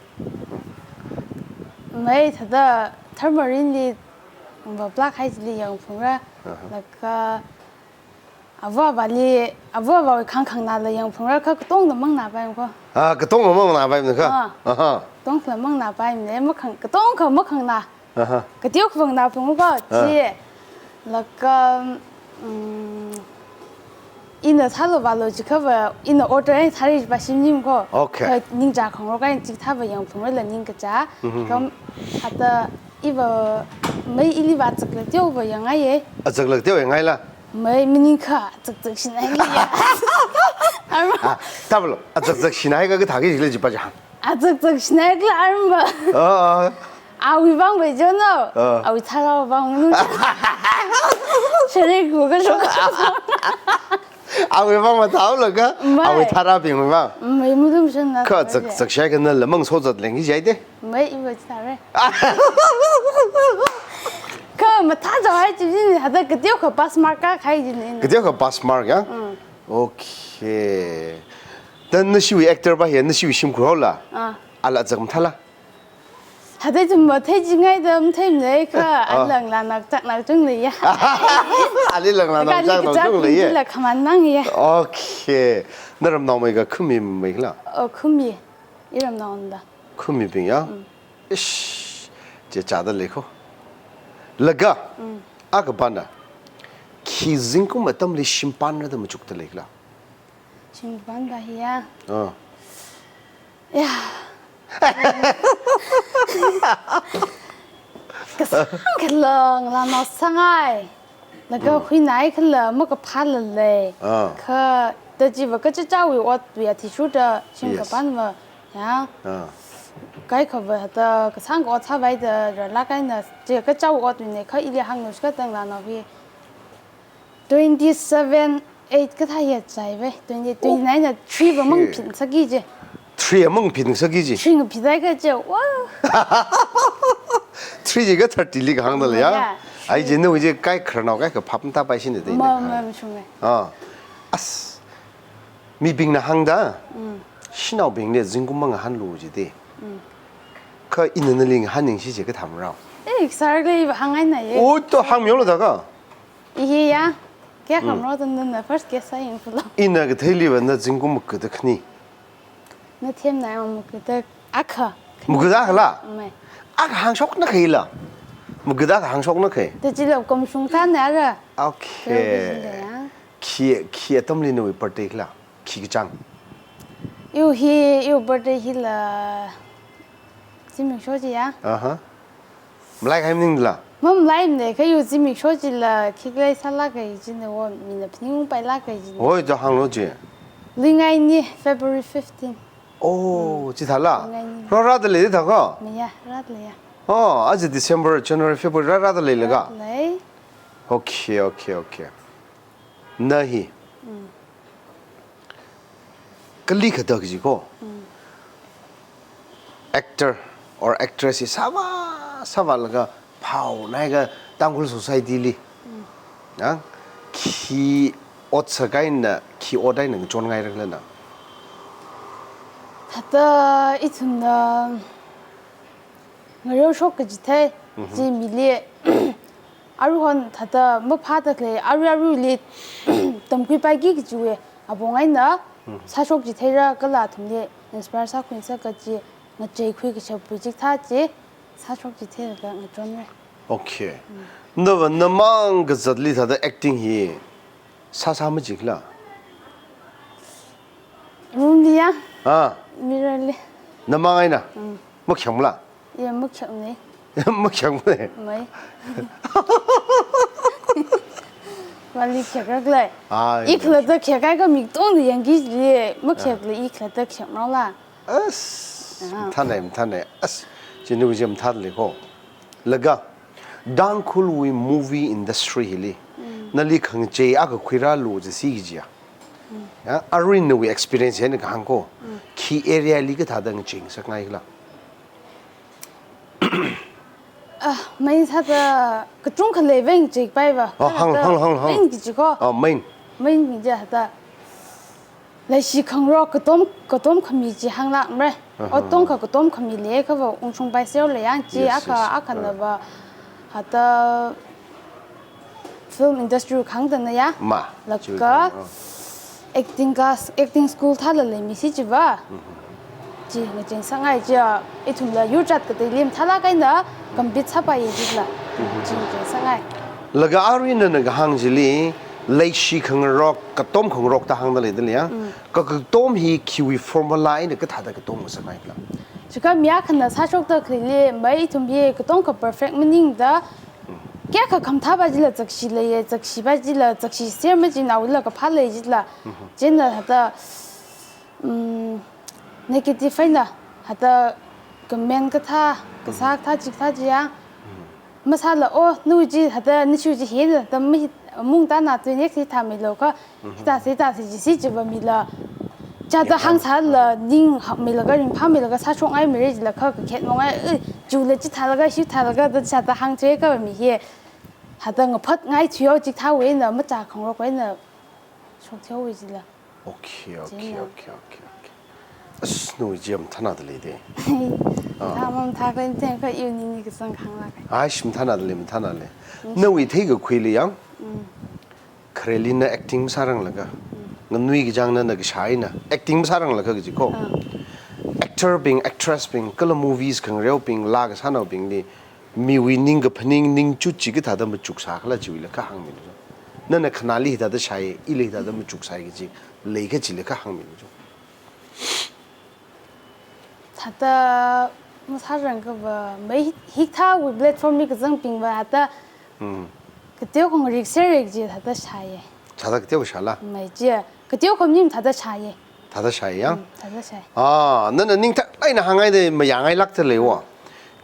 Mai thāda tharmarinli, ba black height li yangphungra. Aha. Laga ava avāli, ava avāwui khangkhangna la yangphungra kha katongla mangnāpaimana kho. Ah, katongla mangnāpaimana kha? Ah. Aha. Katongla mangnāpaimana, makhang, katongkha makhangnā. Aha. Kateokha mangnāphunga kho, ah, chi. Laga, mm, ina sālu vālu jiakhava, ina order eina sāra jiva shimnima kho. Okay. Kha ningchā khangarok eina chikathāva yangphungrala ningkachā. Mhm. Kha hithāda iva mai ili va azaklak teova yangngaiya. Azaklak teova yangngaila? Mai maningakha azakzak shinai khala ya. Arma. Ah, tablo, azakzak shinai kha kathāki jila jiva ja. Azakzak shinai khala arma. Ah, ah. Awui vang bai jono. Ah. Awui tharāwui vang. Share ku ka shok. Awui vang mathāhaolaga, mai, awui tharābingwui vang. Mai mulum shanna. Kha azakzak shai kha nala mang sozat leng ki jai de. Mai, iva chithāra. Kha mathāchao hai chi jin, hithāda kateokha pass mark kākahai jin. Kateokha pass mark ya? Mm. Okay. Then nashiwui actor va hi, nashiwui shimkhur haola? Ah. Ala azak mathāla? Hithāda chum mathei jingai da matheimana kha, ah, alang la nak tak nak chung leiya. Ali lang la nak tak nak chung leiya. Kali kachak la khaman nang ya. Okay. Na ramnaomei kha khami mei khala? Oh, khami. Iramnaona da. Khumibing ya? Mm. Ish, chi chāda lei kho. Laga, mm, akhava na, khi zingkum atamli shimpanra da machukda lei khala? Shimpan da hi ya? Ah. Ya. Kasāng khala ngalānao sāngai. Laga, mm, huinai khala makaphāla lei. Ah. Kha, da chiva kachichāwui otwui athishurda shim, yes, kapan va, ya. Ah. Kaikhava hithāda kasāng ot sāvai da rālak eina, chi kachichāwui otwuina kha ili hānglu shikatang ngalānao hi. Twenty-seven, eight kathā ya chai ve. Twenty, oh, twenty-nine na three va, okay, mangphin sāki je. Three va mangphin sāki je. Three ngaphi dai kha je. Wow. Three ji kha thirty li kahāngda lei ya. Ya. Ai je nawui je kaikharanao kaikha phap matāpai shina de. Ma, ma, ma shume. Ah. As. Mibingna hāngda. Mm. Shanaobingli zingkum mangahānlu ji de. Mm. Kha ina nali ngahānningshi je kathāmarao? Eh, sir khalei va hāngngaina ye. Oh, to hāngmilu da kha. Ihi ya. Kayākha, mm, mro tun na first guess sāyanglu. Ina katheili va na zingkum magada khani. Na themna ya magada akha. Magada akhala? Mai. Akha hāngshokna khaila. Magada akha hāngshokna khai. Da chila kumshung thāna ra. Okay. Kala kajinda ya. Khi, khi atamli nawui birthday khala? Khi kachāng? Iwui hi, iwui birthday hila zimiksho chi ya. Aha. Malai kahai maningla? Mamalaimana kha iwui zimiksho chila khikhalei sālak kahai china wo mina phaningungpailak kahai china. Hoi, to hānglu je. Luingaini, February fifteen. Oh, mm, chithāla? Luingaini. Rārada lei thā kha? Maya, rārada lei ya. Oh, aja December, January, February rārada leilaga? Rārada lei. Okay, okay, okay. Na hi. Mm. Kali khatak ji kho. Mm. Actor or actress hi sāvā, sāvālaga phaonai kha Tangkhul society li. Mm. Ya? Khi ot sākahai na, khi ot eina ngachonngaira khala na? Thāda ithumna ngareoshok kachithei, mhm, chi mili, aruihon thāda maphāda khalei, arui aruili tamkhuipaiki kajiwui apong eina, mhm, sāshok chitheira kala athumli inspire sākhuisa kaji ngacheikhui kashapwui chikathā chi sāshok chitheilaga ngachonra. Okay. Mm. Nava namang kazatli thāda acting hi sāsā maji khala? Room li ya? Ah. Mirror li. Namang eina? Mm. Makhyangla? Ya, makhyangna. Makhyangna. Mai. Vāli khyak rak lei. Ah, i khalatta khyak kahai kha mi katongna yangki chili, makhyakla, ah, i khalatta khyak mrao la. As, ah, mathānai, mathānai. As, chinu jam thāda lei kho. Laga, Tangkhulwui movie industry hili, mm, nali khangachei akha khuirālu jisi kajiya. Mm. Ya, arui nawui experience eina kahāng kho. Mm. Khi area li kathāda ngachei ngasakngai khala? Ah, main sāda kachungkha lei veng chikpaiva. Oh, hāng, hāng, hāng, hāng. Main kaji ko. Oh, main. Main kaji hāda. Leishi khangarok katom, katom khami chi hānglākmara. Aha. Otong kha katom khami lei kha va ungshungpai seo lei yang chi. Yes, akha, yes. Akha Ah. nava hāda film industry khangdana ya. Ma, Laga chiwui khang, oh. acting class, acting school thāla leimisi chiva. Mhm. Chi ngacheng sāngai chi, ithumla yurchat kateili mathālāk eina compete sāpaiya jila. Mhm. Chi ngacheng sāngai. Laga arui nana kahāng chili, leishi khangarok, katom khangarok da hāngda leida lei ya. Mm. Kha katom hi khiwui formula eina kathāda katom sāngaila. Chikha mi akhana sāshokda khalei, mai ithum hi katom kha perfect maningda, Mm. kayākha khamathāpa chila zakshi leiya, zakshipa chila zakshi ser machinaowuila kaphā lei jila. Mhm. Chieina hāda, mm, negative eina hāda comment kathā, kasā kathā chikathā chi ya. Mhm. Masāla, oh, nawui chi hāda, nashi chi hina, da mi mungda na tui next hithāmeilo kha, Mhm. hithāsi, hithāsi jisi chiva mila. Chithāda Yep. hāngsāla, ning hakmeilaga, ringphāmeilaga, sāshokngaimara jila kha, kakhet mongai, eh, chula chithālaga, shithālaga, da chithāda hāngthuiakha mi hi. Hāda ngaphatngaithuiyo chikathāwui eina, machā khangarokwui eina, shokthuihaowa jila. Okay, okay, Chieina. okay, okay, okay. As, nawui chi mathānada lei de. Ah. Thā mamathā kha itheng kha evening ni kasang khangla kai. Aish, mathānada lei, mathānada lei. Mm. Nawui theikakhuili yang? Mm. Khareli na acting masāranglaga. Mm. Nganui kachang nana kashā eina. Acting masāranglaga kaji ko. Ah. Actor bing, actress bing, kala movies khangareobing, laa kasānaobingli, miwui ningkaphaning, ningchut chi kathāda machuk sākhala chiwuila kha hāngmilu. Nana khanāli hithāda shāi, ila hithāda machuk sāi kaji, lei kachila kha hāngmilu. Thāda masārang kha va, mai hikathāwui platform li kazangbing va, hāda Mm. kateokha ngarik serrek chi thāda shāya. Thāda kateo shāla? Mai chi, kateokha maning thāda shāya. Thāda shāi ya? Mm, thāda shāi. Ah, nana ningthak eina hāngngaida mayāngailākda leiwa.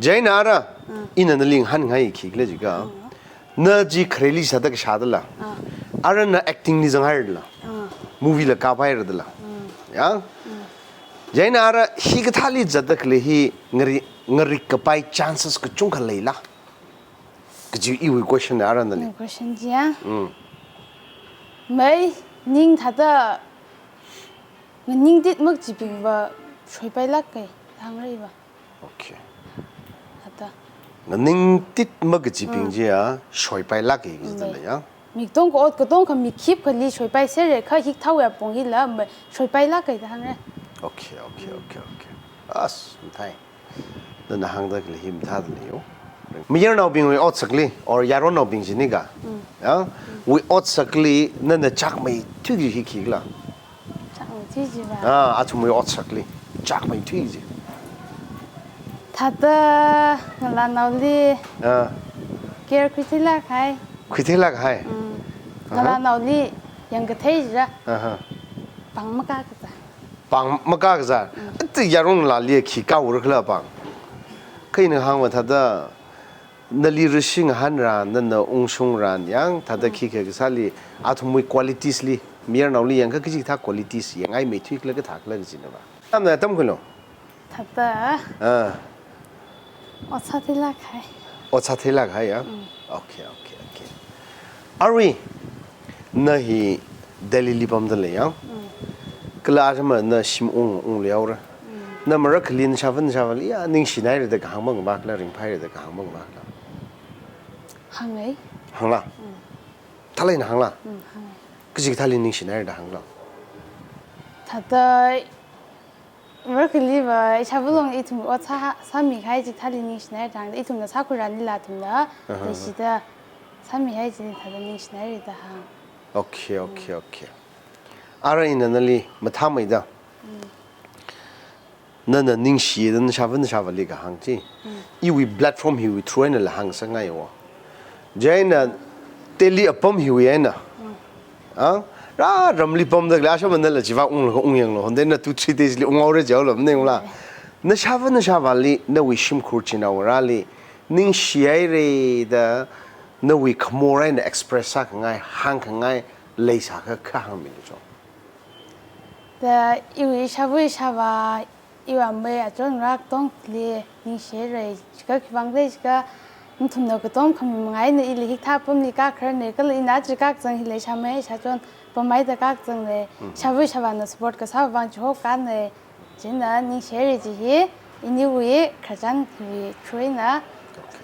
Chieina ara, Mm. ina nali ngahānngai khikhala jiakha. Mm. Na chi khareli sāda kashādala. Ah. Ara na acting li zanghairala. Ah. Movie la kaphairadala. Mm. Ya? Mm. Chieina ara hikathāli zatda khalei hi ngari, ngarik kapai chances kachungkha leila. Kaji iwui question na ara nali. Iwui question chi ya? Mm. Mai ning thāda nganingtit makajibing va shoipailāk kai, hāngra iva. Okay. Hāda. Nganingtit makajibing Mm. chi ya, shoipailāk kai kaji Mai. dala ya. Mi katonga ot katonga mi khipkhali shoipai serrek kha hikathāwui apong hila, mai shoipailāk kai da hāngra. Okay, okay, Mm. okay, okay. As, mathāi. Nana hāngda khalei hi mathāda leiyo. Mayarnaobingwui otsakli, or yaronnaobing jinika. Mm. Ya? Mm. Wui otsakli, nana chakmeithui kaji hi khikhala. Chakmeithui kaji va. Ah, athumwui otsakli. Chakmeithui kaji. Thāda ngalānaoli. Ah. Care khuitheilāk hai. Khuitheilāk hai. Mm. Aha. Ngalānaoli yangkathei jira. Aha. Pāng makā kazā. Pāng makā kazā. Mm. Ati yarong lali khi kaura khala pāng. Kha ina hāngva thāda nali rishing hanran, nana ungshungran yang, thāda Mm. khikha kasāli, athumwui qualities li, mayarnaoli yangkha kaji kathā qualities yangngai meithui khala kathā khala kajina va. Tamna tamkhuilo. Thāda. Ah. Ot sātheilāk hai. Ot sātheilāk hai ya? Mm. Okay, okay, okay. Arui, na hi Delhi li pamda lei ya? Mm. Kala aja ma na shim ung, ungli yaora. Mm. Na marakhali nashāva nashāvali ya, ningshinaira da kahāng mangva kala, ringphaira da kahāng mangva kala. Hāngngai. Hāngla? Mm. Thālai na hāngla? Mm, hāngngai. Kaji kathāli ningshinaira da hāngla? Thāda marakhali va, ishāva long ithum ot sā, sāmihai chi thāli ningshinaira da hāng, ithumna sākhuiranlila athumna, Aha. leishida sāmihai chi thāda ningshinaira da hāng. Okay, okay, okay. Ara ina nali mathāmeida. Mm. Nana ningshiya da nashāva nashāvali kahāng chi. Mm. Iwui platform hiwui through einala hāngsāngaiwa. Chieina Delhi apam hiwui eina. Mm. Ah, ra ramli pamda khalei ashāva nala chiva unglaga ungyanglu. Honda na two, three days li unghaora jihaolu, maningla. Mm. Nashāva nashāvali, nawui shimkhur chinaongarāli, ningshihaira da, nawui khamor eina express sākhangai, hāngkhangai, leisākha kha hāngmilu cho. Da iwui ishāva ishāva, iwui amei achon ngarā katongli ningshihaira, chikha khivang da chikha Nathumna katom khami manga eina ili hikathā apamli kakhararna, kala ina chi kakazang hi leishāmei, ishāchon pammeida kakazangna, ishāva ishāvāna support kasā vang chihokkana, chieina ningshire chi hi, iniwui khararchan hiwui through eina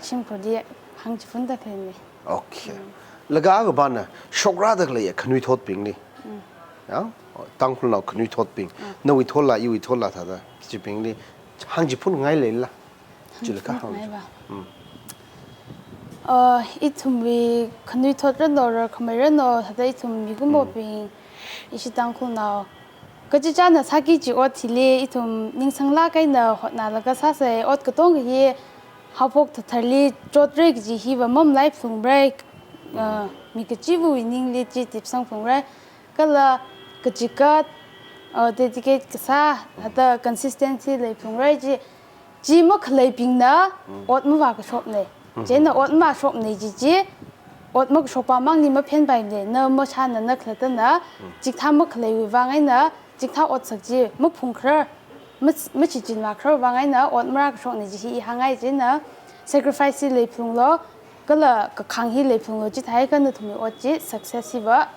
shimkhurli hāngchiphunda khaleina. Okay. Laga akha pāna, shokrāda khalei khanuithotbingli. Ya, Tangkhulnao khanuithotbing. Nawui thola, iwui thola thāda, kachibingli hāngchiphunngai leila. Chila kahāng. Hāngchiphunngai va. Mm. Uh, ithumwui khanuithot rano, rarkhamei rano, thāda ithum mikumobing, ishi Tangkhulnao kachichāna sāki kaji ot hili ithum ningsanglāk eina hotnalaga sāsei, ot katonga hi haophok thatharli chotra kaji hiva mamalaiphalungra, uh, mi kachiva̱wui ningli chi tipsangphalungra. Kala kachikat, uh, dedicate kasā, thāda consistency leiphalungra chi, chi makhaleibingna ot mavākashopna. Chieina ot mavāshopna chi chi, ot makashoppa mangli maphenpaimana, na mashāna, na khalattana, chikathā makhaleiwui vang eina, chikathā otsak chi maphungkharar, ma-, mashichinvākharar vang eina, ot marākashokna chi hi i hāngngai chieina, sacrifice hi leiphalunglu, kala kakhang hi leiphalunglu, chithākha nathumwui ot chi success hiva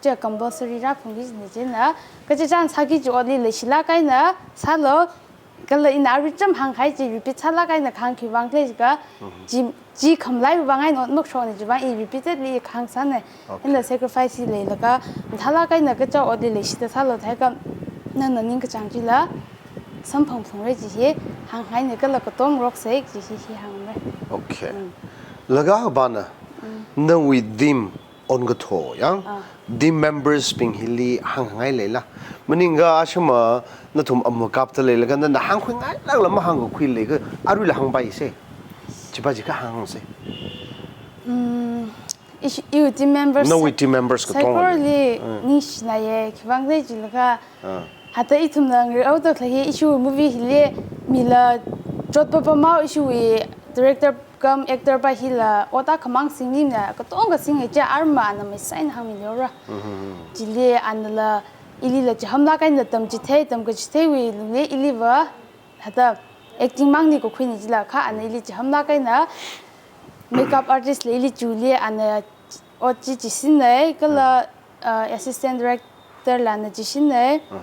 chi compulsory rāphalungki kajina chieina, kachichāna sāki kaji otli leishilāk eina sālu, kala ina arui chām hāngkahai chi repeat sālāk eina kahāng khiwui vang khala jiakha, chi, chi khamalaiwui vang eina ot makashokna chiwui vang i repeatedly kahāng sāna. Okay. Ina sacrifice hi leilaga, mathālāk eina kacha otli leishida sālu thākha, nana ningkachāng chila samphangphalungra chi hi hāngngaina, kala katonga roksei chi hi hi hāngngai. Okay. Mm. Laga akha pāna, nawui team ongkatho, ya? Ah. Team members bing hili hāngngai leila. Maningakha ashama nathum amakapta leilaga nana hāngkhuingailākla mahāngkakhui leiakha aruila hāngpaisa. Chipa chi kahāngsa. Mm, ish-, iwui team members. Nawui team members katonga. Saikorali ningshinaiya, khiwuivang khala jilaga. Ah. Hithāda ithumna ngaraoda khalei hi, ishiwui movie hili mila chotpapa mao, ishiwui director cum actor pa hila ot akhamang singmina, katonga singa chi arma ana maisai eina hāngmihaora. Mhm. Chili anala, ilila chihamlāk eina tamchithei, tamkachitheiwui lungli iliva, hithāda acting mangli kakhuina chila kha ana ili chihamlāk eina makeup artist la ili chili ana ot chi chishinna, kala, uh, assistant director la ana chishinna. Mhm.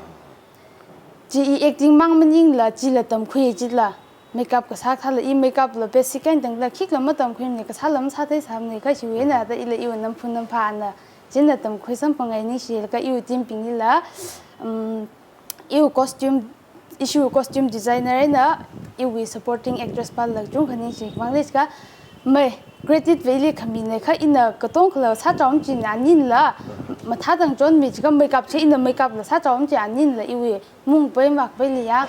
Chi i acting mang maningla chila tamkhui chila. Makeup kasā khala i makeup la basic eina tangla khikha matamkhuimana, kasāla masātheisāmana, kha chiwui eina thāda ila iwui namphu nampha ana chieina tamkhui samphanga ningshi, laga iwui team binglila, um, iwui costume, ishiwui costume designer eina iwui supporting actress pala kachungkha ningshi, khiwuivang khala jiakha mai credit va ili khamina, kha ina katongkhala sāchao machina aninla, mathāda ngachonmi jiakha makeup chi ina makeup la sāchao machi aninla iwui mung pei mak peili ya,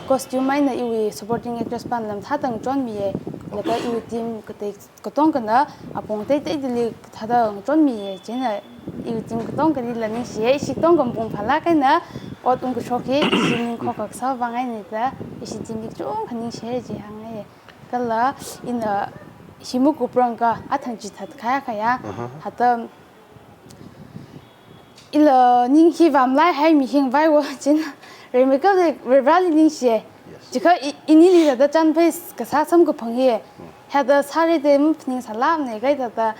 costume eina iwui supporting actress pala mathāda ngachonmiya, laga iwui team katei katongana apong teiteidali thāda ngachonmiya, chieina iwui team katongalila ningshiya, ishi katonga mapung phālāk eina ot ungkashok hi ishi ning khokha kasā vang eina da, ishi team li kachungkha ningshiya chi hāngngaiya. Kala ina hi makuprangakha athang chithāda khayā khayā, aha, hithāda ila ning hi vāmalaihai mi hi ngavaiwo chieina, rimeikapta Varivarāli ningshiya. Yes. Chiakha i-, inili thāda chānphei kasā samkaphang hi. Hmm. Hithāda sāra da maphaningsālākmana, kha thāda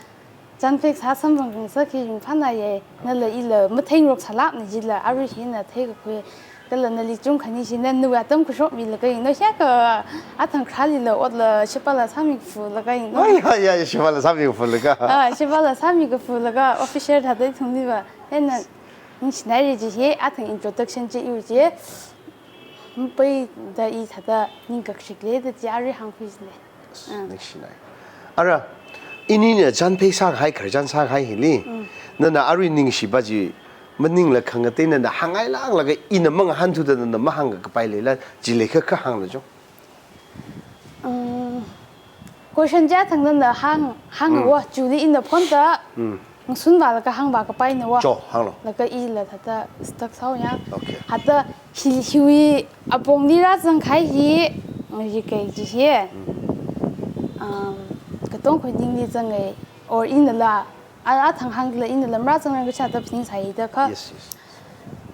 chānphei kasā samphang khangasak hi ringphānāya. Nala ila matheingaroksālākmana chila, arui hi ina theikakhui. Kala nali kachungkha ningshi, nana nawui atam khuishokmilaga ina, shaka athang kharālila otla shipala sāmi kafulaga ina. Ai, ai, ai, shipala sāmi kafulaga. Ah, shipala sāmi kafulaga, official thāda ithumliva. Ina ningshinaira chi hi, athang introduction chi iwui chi. Mapeida i thāda ningkakshikle da chi arui hāngkhuisina. Ah. Ningshinai. Ara, inina chānphei sākahai, khararchan sākahai hili. Mm. Nana arui ningshipa chi maningla khangatei nana hāngngailāklaga ina mangahānthuda nana mahāngkakapai leila, chi leiakha hānglu chong. Mm. Question chi athang nana hāng, hāng Mm. wa, chili ina phonda. Mm. Ngasun vālaga hāngvākapaina wa. Cho, hānglu. Laga ila thāda stuck sāhaoya. Okay. Hithāda hi, hiwui apongli rāzangkahai hi, ngareikahai chi hi. Mm. Um, katongkhawui ningli zangai, or inala, a, athang hāngla inala marāzangrang kachi thāda phaningsāya da kha. Yes, yes.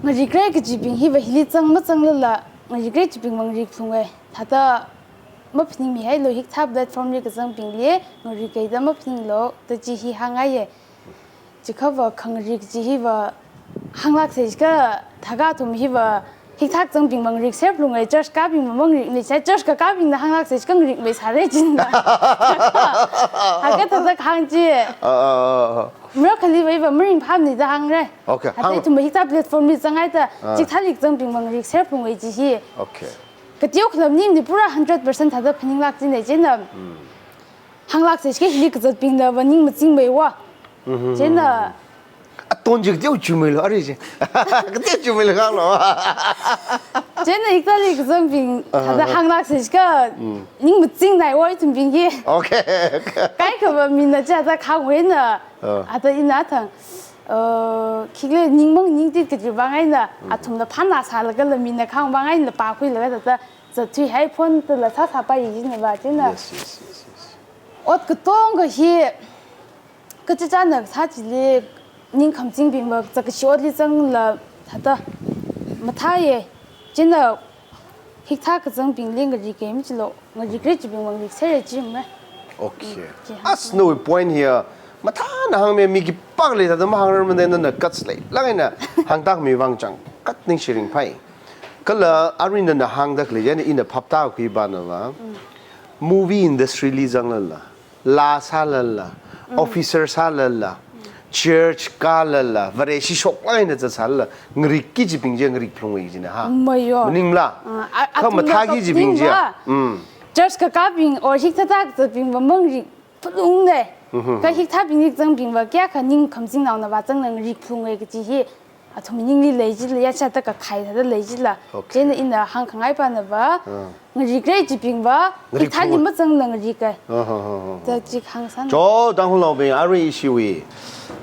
Ngareikahai kachibing hiva hili zang mazanglala, ngareikahai kachibing mangareikaphalunga. Thāda maphaningmihailu, hikathā platform li kazangbingli ngarik kaida maphaninglu da chi hi hāngngaiye. Chikhava khangarik chi hiva hānglāksa jiakha, thākha athum hiva hikathā kazangbing mangarikser phalunge, church kābing mangarikmei sai, church kakābingna hānglāksa jiakha ngarikmei sāre china. Haka thāda kahāng chi. Ah, ah, ah, ah. Marakhali va hiva maringphāmana da hāngre. Okay, hānga. Athum hikathā platform li zanghaida, Ah. chikathāli kazangbing mangarikser phalunge chi hi. Okay. Kateokha lam maningmana, pura hundred percent thāda phaninglāk china china. Hmm. Hānglāksa jiakha hili kazatbingna va ning machingmeiwa. Mhm. China. Aton chi kateo chumeilu, arui chi. Kateo chumeilu kahānglo. China hikathāli kazangbing, Aha. thāda hānglāksa jiakha, Mm. ning machingnaiwa ithumbing hi. Okay, okay. Kaikhava mina chithāda kahāngwui na. Ah. Thāda ina thang, uh, khikhala ning manganingtit kaji vang eina, Mm. athumna phāna sālagala mina kahāng vang eina pākhuilaga thāda zatthuihai, phone tala sāsāpai jinava china. Yes, yes, yes, yes. Ot katonga hi, kachichāna kasā chili, ning khamachingbingva, zakkashi otli zangla, thāda, mathāye, china, hikathā kazangbingli ngarik kaimi chilo, ngarikre chibing mangarikserre chimre. Okay. Mm, chi hāng. As nawui point hi, mathāna hāngmi, mi khipākhali thāda mahāngrarmana, nana guts leilāk eina hāngtāmi vang chang, kat ningshi ringphai. Kala arui nana hāngda khalei china ina phaptākhui banava. Mm. Movie industry li zanglala, laa sālala, Mm. officer sālala, Mm. church kālala, Vareshi shoklāk eina zatsālala, ngarikki kajibing chi ngarik phalunge jina ha. Mayo. Maningla? Ah, a-, Kha athumna mathāki kajibing chi. kapningva. Mm. Church kakābing or hikathā kazatbingva mangarik phalungne. Mhm. Kha hikathābingli kazangbingva kayākha ning khamachingnao nava zangla ngarik phalunge kaji hi athum ningli lei jila, ya chithāda kakhai thāda lei jila. Okay. China ina hāngkhangai panava, Ah. ngarikre chibingva, Ngarik hikathāli phalunge. mazangla ngarik kai. Ah, ha, ha, ha, ha. Da chi hāngsāna. Cho, Tangkhulnaobing, arui ishiwui,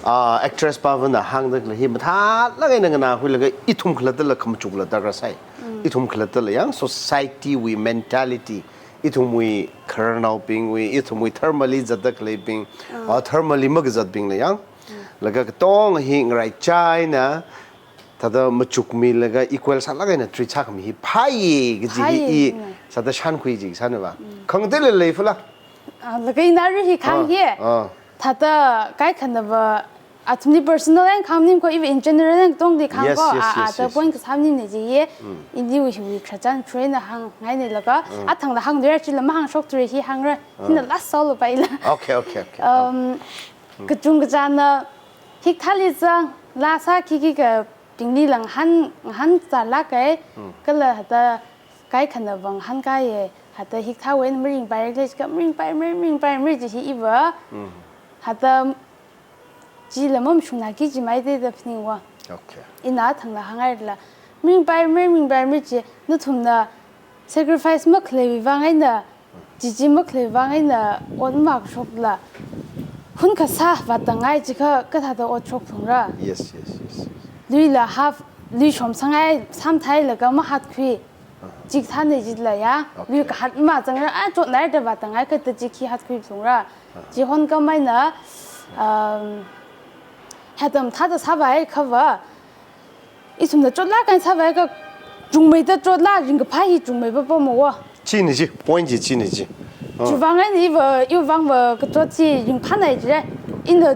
ah, actress pavana hāngda khalei hi mathālāk eina nganākhuilaga ithum khalattala khamachukla darkar sai. Mm. Ithum khalattala yang society wui mentality, ithumwui khararnaobingwui, ithumwui dharmali zatda khaleibing, Ah. ah, dharmali makazatbingla yang, Laga katonga hi ngaraichā eina, thāda machukmilaga equal sālāk eina treat sākhami hi phāye kaji hi Phāye, i mm. sāda shānkhui jisānava. Mm. Khangateila lei fala. Ah, laga ina arui hi kahāng Ah, hi. ah. Thāda kaikhanava, athumli personal eina kahāng maningkho, iva in general eina katongli kahāng Yes, ko, yes, ah, ah, yes, thāda yes. point kasā maningmana ji hi. Mm. Iniwui hiwui khararchan chieina hāngngaina laga, Mm. athangla hāngdura chila mahāngshokthura hi hāngra. Ah. Hina last solo paila. Okay, okay, okay. Um, Kachungkha china hikathāli zang, laa sā khikhi kabingli ngahān, ngahānzālāka, Hmm. kala hithāda kaikhanava ngahānkāya, hithāda hikathāwui eina maringpaira khala jiakha maringpaimara, maringpaimara ji hi iva. Hmm. Hithāda chila mamashungna kaji maida da phaningva. Okay. Ina athangla hāngngairala, maringpaimara, maringpaimara ji, nathumna sacrifice makhaleiwui vang eina, chi chi makhaleiwui vang eina ot makashokla, hun kasā vātngai jiakha kathāda ot shokphalungra. Yes, yes, yes, yes. Luila half, lui shomsanghai, sāmathālaga mahatkhui. Uh-huh. Chikathāna jila ya. Okay. Lui kahat mazangra, a, chotnaida vātngai kathāda chi khi hatkhuiphalungra. Uh-huh. Chihon khamei eina, um, hithāda mathāda sāvāhaiakhava, ithumna chotlāk eina sāvāhaiakha chungmeida chotla, ringkaphā hi chungmei papamava. China chi, point chi, china chi. Ah. Chiwui vang eina iva, iwui vangva kachot chi ringphānai jire. Ina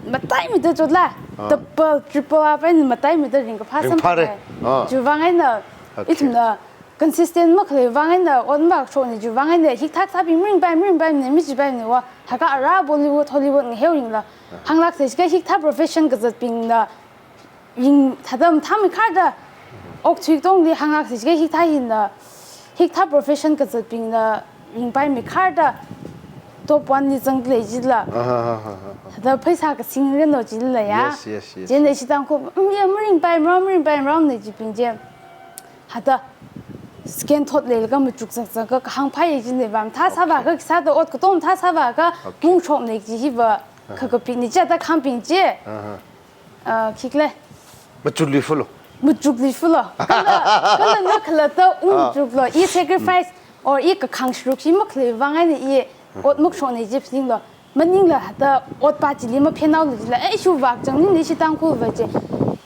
mataimeida chotla, Ah. double, triple up eina mataimeida ringkaphā Ringphāre. samphānai. Ah. Chiwui vang eina, Okay. ithumna consistent makhaleiwui vang eina, ot makashokna chiwui vang eina, hikathā sābing maringpai, maringpaimana, machipaimana va. Haka ara Bollywood, Hollywood ngaheoringla. Ah. Hānglāksa jiakha hikathā profession kazatbingna, ring, thāda mathāmeikharda, okathui katongli hānglāksa jiakha hikathā hina, hikathā profession kazatbingna, ringpaimeikharda, top one li zangda lei jila. Aha, aha, aha. Thāda pheisā kasing reno jila ya. Yes, yes, yes, Chieina yes. ishi Tangkhul, mm, ya, maringpaimara, maringpaimara na jibing chi. Hithāda, scan thot leilaga machuk zakzak ka kahāngphāya jina va, mathā sāvāakha, Okay. khisāda ot katonga mathā sāvāakha, Okay. mungshokna ji hiva, Aha. kakapina jida kahāngbing chi. Aha. Ah, khikhala. Machukluiphalo. Machukluiphalo. Kala, kala na khalatta ung Ah. machuklo. I sacrifice or i kakhang sharuk hi makhaleiwui vang eina i ot makashokna ji phaninglo. Maningla hithāda otpa chili maphenao lu jila. Eh, ishi vak chang ni ishi Tangkhul va chi.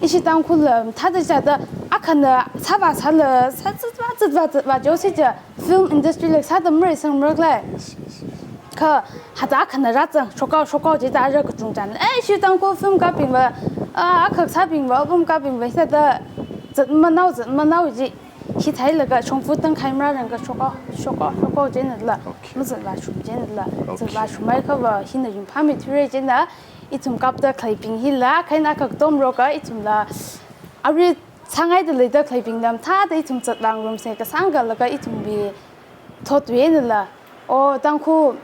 Ishi Tangkhul la, thāda chithāda, akhana sāvā sāla, sā, sā, sā, sā, sā, sā, sā, sā, sā, Film industry la sāda mareisang marakla. Yes, yes, yes. Kha hithāda akhana rāzang, shokhao, shokhao jida rā kachungchān. Eh, ishi Tangkhul film kapbingva, ah, akha sābingva, album kapbingva, hithāda zatmanao, zatmanao ji. Hithālaga shongfa tangkhai marāranglakha shokhao, shokhao, shokhao jinala. Okay. Mazatvāshung jinala. Okay. Zatvāshungmeiakhava, hina ringphāmeithuira jina. Ithum kapda khaleibing hila, kha ina kakatomroka, ithumla. Arui sāngaida leida khaleibing lam thāda ithum zatvāngarumsa kasāngkha laga ithumwui thotwui einala. O, Tangkhul,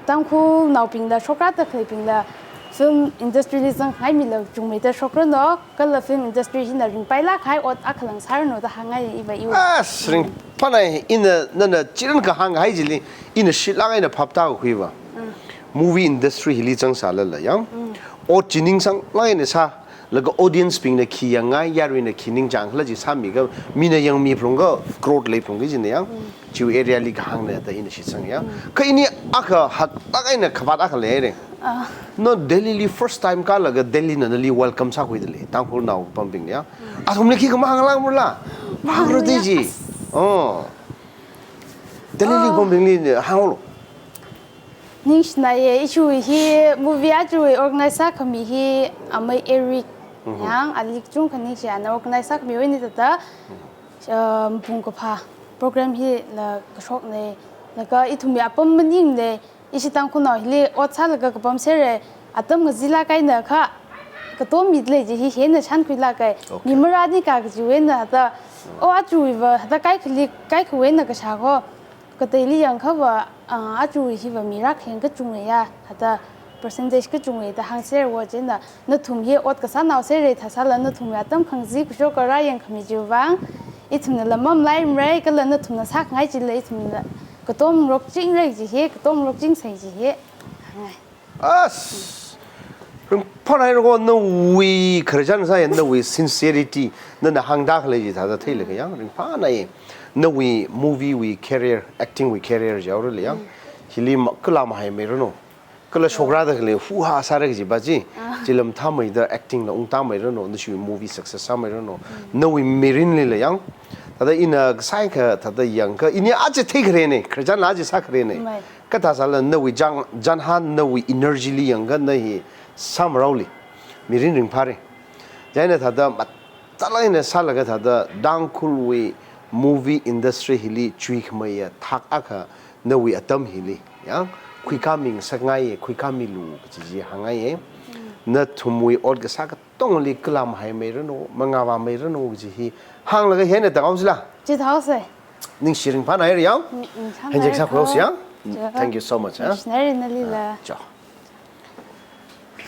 Tangkhulnaobingla, shokrāda khaleibingla, film industry li zangngaimila chungmeida shokrano, kala film industry hina ringpailāk kahai ot akhalang sārano da hāngngai iva iwui. Ah, ringphānai, ina, nana chirān kahānghai chili, ina shitlāk eina phap tākakhuiva. Mm. Movie industry hili zangsālala, ya? Mm. Ot chi ningsānglāk eina sā, laga audience bingna khi yangngai, yaruina khi ningchāngkhala chi sāmikha, mina yangmiphalungkha, crore leiphalungki jina ya. Mm. Chiwui area li kahāngna da ina shitsanga ya. Mm. Kha ini akha hātlāk eina khavāt akha leira. Ah. No Delhi li first time kālaga Delhi na nali welcome sākhuida lei, Tangkhulnao pambingna ya. Mm. Athumli khikha mahānglāk marala. Mahāngra Mahāngra da ya. Ji. Oh. Delhi li Oh. pambingli hānglu. Ningshinaiya, ishi hi movie aja organize sākhami hi amei Eric Mhm. yang ali kachungkha ningshi, ana organize sākhamiwui eina thāda, Mhm. um, pung kaphā program hila kashokna, laga ithumwui apam maningmana, ishi Tangkhulnao hili ot sālaga kapam sera, atam ngazilāk eina kha, katom mida lei ji hi hina shānkhuilāka. Okay. Mi marānika kajiwui eina thāda, o aja hiva, thāda kaikhali, kaikhawui eina kashā ko, kateili yangkhava, ah, aja hiva mi rākhayang kachungna ya, thāda percentage kachungna da hāngsera wo jina, nathum hi ot kasānao sera thāsāla nathumwui atam khangazin kashok rāyangkhami chiwui vang, ithumnala mamalaimara, kala nathumna sākhangai chila ithumna katomngarok chingra ji hi, katomngarok chingsai ji hi. Ngai. As, ringphānai roko nawui khararchan sāya, nawui sincerity, nana hāngda khalei chi thāda theilaga ya, ringphānai. Nawui movie wui career, acting wui career jihaorala ya. Mm. Hili ma-, kala mahaimeiranu. Kala shokrāda khalei hoo-haa sāra kajiva chi. Ah. Chila mathāmeida acting la ungtāmeiranu, nashi movie success sāmeiranu. Mm. Nawui mirinlila ya. Thāda ina kasāikha, thāda yangkha, ini aja theikharena, khararchanla aja sākharena. Mai. Kathā sāla nawui chāng, chānhān nawui energy li yangkha na hi sāmaraoli. Mirin ringphāra. Chieina thāda mathālāk eina sālaga thāda Tangkhulwui movie industry hili chuikhameiya thak akha nawui atam hili, ya, khuikāmingasakngaiya, khuikāmilu kaji chi hāngngaiya. Mm. Nathumwui ot kasā katongli kala mahaimeiranu, mangavāmeiranu kaji hi hānglaga hina tāngao sila. Chithāhaosa. Ningshi ringphānai ya. Mm, mm, Hanjek sākhuihaosa ya. Cho. Thank you so much, ha. Ningshinai nalila. Ah, cho.